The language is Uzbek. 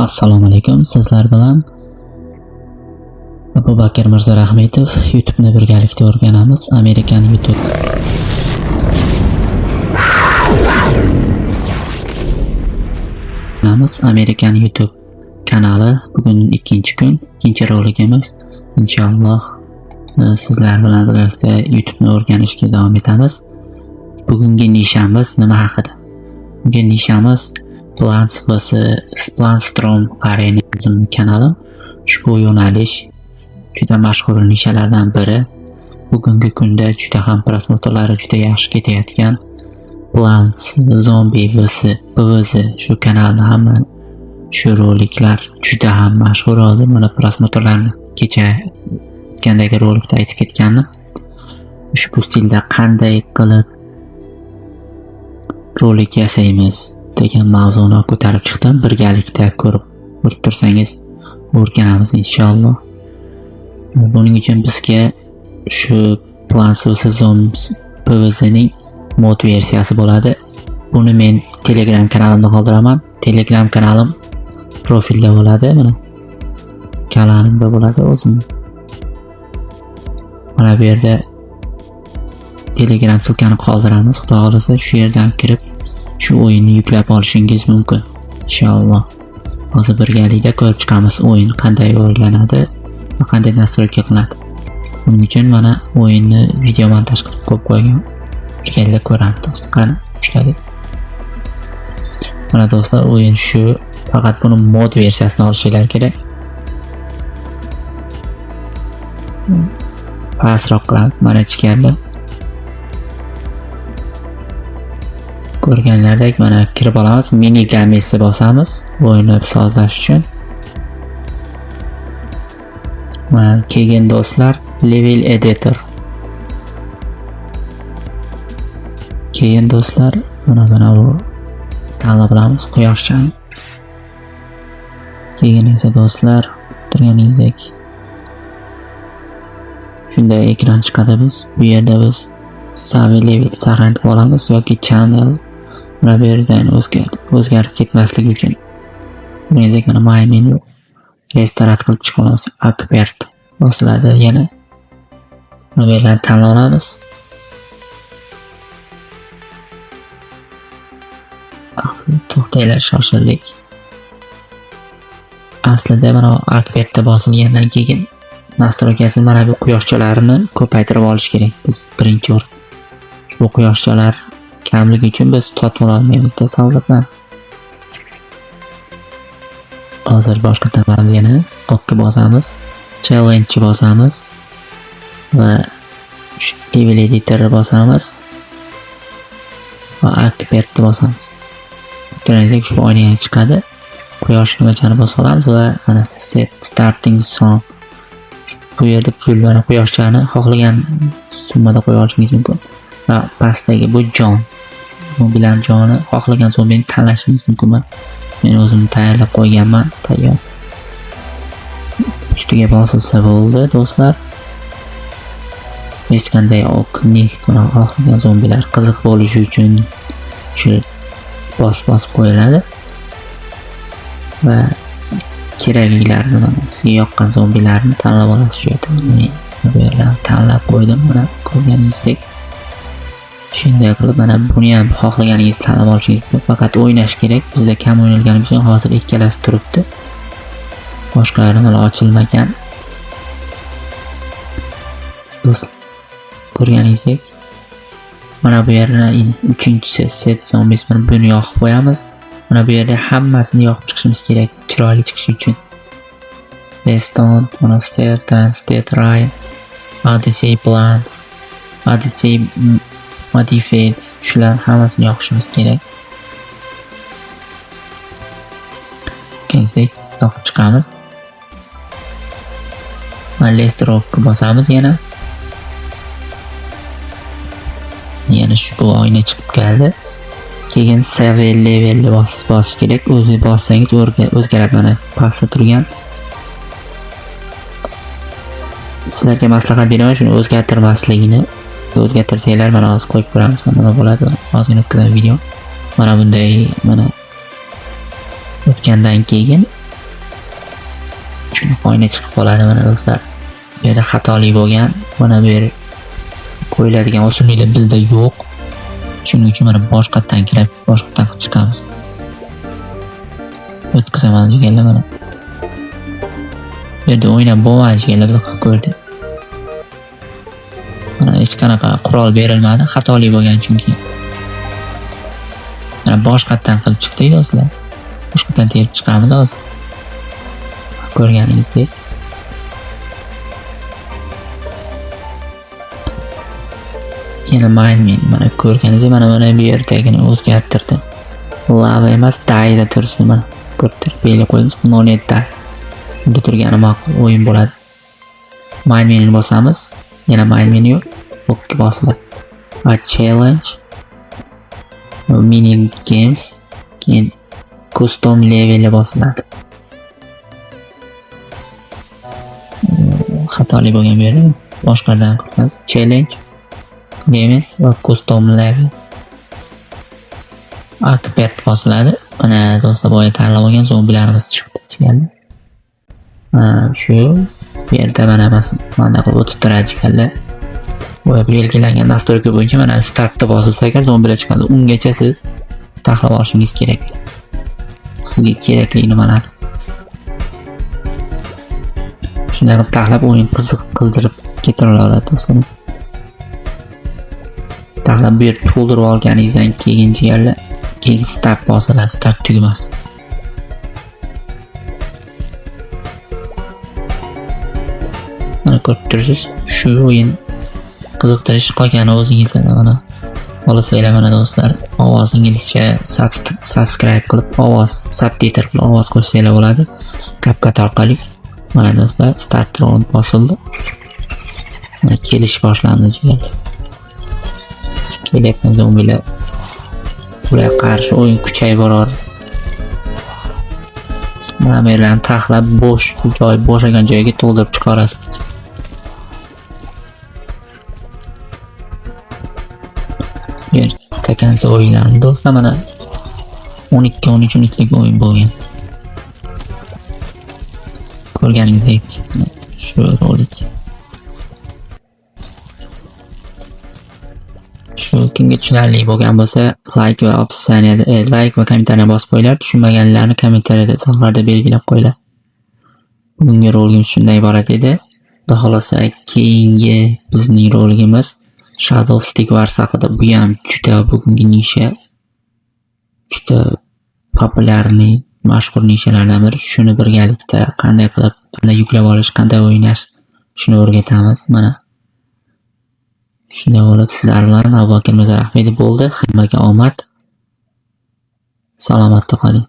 Assalomu alaykum. Sizlar bilan Abubakir Mirzo Rahmetov. YouTube'ni birgalikda o'rganamiz. Amerikan YouTube. O'rganamiz. Amerikan YouTube kanali. Bugun ikkinchi kun, ikkinchi roligimiz. Inshaalloh sizlar bilan birgalikda YouTube'ni o'rganishga davom etamiz. Bugungi nishamiz nima haqida? Bugungi nishamiz Plants vs Plantstorm Arena kanalim. Ushbu yo'nalish juda mashhur nishalardan biri. Bugungi kunda juda ham просмотр lari juda yaxshi ketayotgan Plants Zombie vs PvZ shu kanalni hamma shu roliklar juda ham mashhur hozir. Mana просмотр larni kecha o'tgandagi rolikda aytib ketgandim. Ushbu stilda qanday qilib rolik yasaymiz degan mavzuni ko'tarib chiqdim. Birgalikda ko'rib tursangiz o'rganamiz inshaalloh. Buning uchun bizga shu Plants vs Zombies PvZning mod versiyasi bo'ladi. Buni men Telegram kanalimda qoldiraman. Telegram kanalim profilda bo'ladi, mana kanalimda bo'ladi o'zim. Mana bu yerda Telegram ссылка ni qoldiramiz. Xudo xohlasa shu yerdan kirib shu o'yinni yuklab olishingiz mumkin inshaalloh. Hozir birgalikda ko'rib chiqamiz o'yin qanday o'ylanadi va qanday настройка qilinadi. Buning uchun mana o'yinni video montaj qilib qo'yib qo'ygan. Birgalikda ko'ramiz do'stlar. Qani ishladi. Mana do'stlar, o'yin shu, faqat buni mod versiyasini olishinglar kerak. Pastroq qilamiz mana ichkarida. Ko'rganlardek mana kirib olamiz, mini gamesni bosamiz o'yinni sozlash uchun. Mana keyin do'stlar level editor. Keyin do'stlar mana bu tanlab olamiz quyoshchani. Keyin esa do'stlar turganingizdek shunday ekran chiqadi biz. Bu yerda biz save level saqlanib olamiz yoki channel mana bu yerdan o'zgarib ketmasligi uchun. Bunday mana my menu restart qilib chiqa olamiz. Akbert bosiladi yana. Mana bu yerdan tanlab olamiz. To'xtanglar, shoshildik. Aslida mana Akbertda bosilgandan keyin настройкасini mana bu quyoshchalarni ko'paytirib olish kerak. Biz birinchi o'rin. Bu quyoshchalar kamligi uchun biz sotib olmaymiz-da soldatlar. Hozir boshqa tanlamiz yana. Okka bosamiz. Challenge bosamiz va level editorni bosamiz va Akbertni bosamiz. Ko'ringizdek ushbu oyna yana chiqadi. Quyosh nimachani bosib olamiz va mana set starting song. Bu yerda pul mana quyoshchani xohlagan summada qo'ya olishingiz mumkin. Va pastdagi bu jon. Zombilar joni xohlagan zombini tanlashingiz mumkin. Men o'zim tayyorlab qo'yganman, tayyor. Ustiga bosilsa bo'ldi do'stlar. Hech qanday oqlik, mana xohlagan zombilar qiziq bo'lishi uchun shu bosib qo'yiladi. Va keraklilarini mana sizga yoqqan zombilarni tanlab olasiz shu yerda. Men bu yerlarni tanlab qo'ydim, mana ko'rganingizdek. Shunday qilib mana buni ham xohlaganingizni tanlab olishingiz mumkin. Faqat o'ynash kerak. Bizda kam o'ynalgani uchun hozir ikkalasi turibdi. Boshqalari hali ochilmagan. Do'stlar, ko'rganingizdek mana bu yerda uchinchisi set zombies, mana buni yoqib qo'yamiz. Mana bu yerda hammasini yoqib chiqishimiz kerak chiroyli chiqishi uchun. Deston, Monaster, Dance, Dead Rain, Odyssey Plants, Odyssey Modified, shular hammasini yoqishimiz kerak. Keyingi yoqib chiqamiz. Mana Lester bosamiz yana. Yana shu oyna chiqib keldi. Keyin save levelni bosish kerak. O'zi bossangiz o'zgaradi mana pastda turgan. Sizlarga maslahat beraman shuni o'zgartirmasligini. O'zgartirsanglar mana hozir qo'yib ko'ramiz nima bo'ladi. Ozgina o'tkazgan video. Mana bunday mana o'tgandan keyin Shunaqa oyna chiqib qoladi mana do'stlar. Bu yerda xatolik bo'lgan. Mana bu yer qo'yiladigan o'simliklar bizda yo'q. Shuning uchun mana boshqatdan kirib, boshqatdan qilib chiqamiz. O'tkazaman deganlar mana. Bu yerda o'ynab bo'lmadi deganlar qilib ko'rdik. Mana hech qanaqa qurol berilmadi, xatolik bo'lgan chunki. Mana boshqatdan qilib chiqdik do'stlar. Boshqatdan terib chiqamiz hozir. Ko'rganingizdek. Yana main mana ko'rganingizdek mana bu yerdagini o'zgartirdim. Lava emas, dayda tursin mana. Ko'rib turib, belgi qo'yamiz, 07 Bunda turgani ma'qul o'yin bo'ladi. Main menuni bosamiz. Yana main menu o'qqa bosiladi. Va challenge, mini games, keyin custom level bosiladi. Xatolik bo'lgan bu yerda boshqadan ko'rsatamiz. Challenge, games va custom level. Activate bosiladi. Mana do'stlar boya tanlab olgan zombilarimiz chiqdi ichkari. Mana shu yerda mana mana qilib o'tib turadi jigarlar. Boya belgilangan настройка bo'yicha mana startda bosilsa agar zombilar chiqadi. Ungacha siz taxlab olishingiz kerak. Sizga kerakli nimalar. Shunday qilib taxlab o'yin qiziq qizdirib ketiraveradi do'stlar. Taxlab bu yerda to'ldirib olganingizdan keyin jigarlar, keyin start bosiladi, start tugmasi. Mana ko'rib turibsiz, shu o'yin qiziqtirish qolgani o'zingizda mana. Xohlasanglar mana do'stlar, ovoz inglizcha subscribe qilib, ovoz subtitr qilib ovoz qo'shsanglar bo'ladi. CapCut orqali. Mana do'stlar, start round bosildi. Mana kelish boshlandi jigarlar. Kelayotgan zombilar ularga qarshi o'yin kuchayib borar. Mana bu yerlarni taxlab bo'sh joy, bo'shagan joyga to'ldirib chiqarasiz. Yer takansa o'yinlandi do'stlar, mana 12-13 minutlik o'yin bo'lgan. Ko'rganingizdek shu rolik. Shu kimga tushunarli bo'lgan bo'lsa, like va opsiyada, like va kommentariya bosib qo'yinglar. Tushunmaganlarni kommentariyada izohlarda belgilab qo'yinglar. Bugungi roligimiz shundan iborat edi. Xudo xolasa keyingi bizning roligimiz Shadow Stick Wars haqida. Bu ham juda bugungi nisha, juda populyarniy, mashhur nishalardan biri. Shuni birgalikda qanday qilib, qanday yuklab olish, qanday o'ynash, shuni o'rgatamiz. Mana shunday bo'lib sizlar bilan Abubakir Mirzaahmedov bo'ldi. Hammaga omad. Salomatda qoling.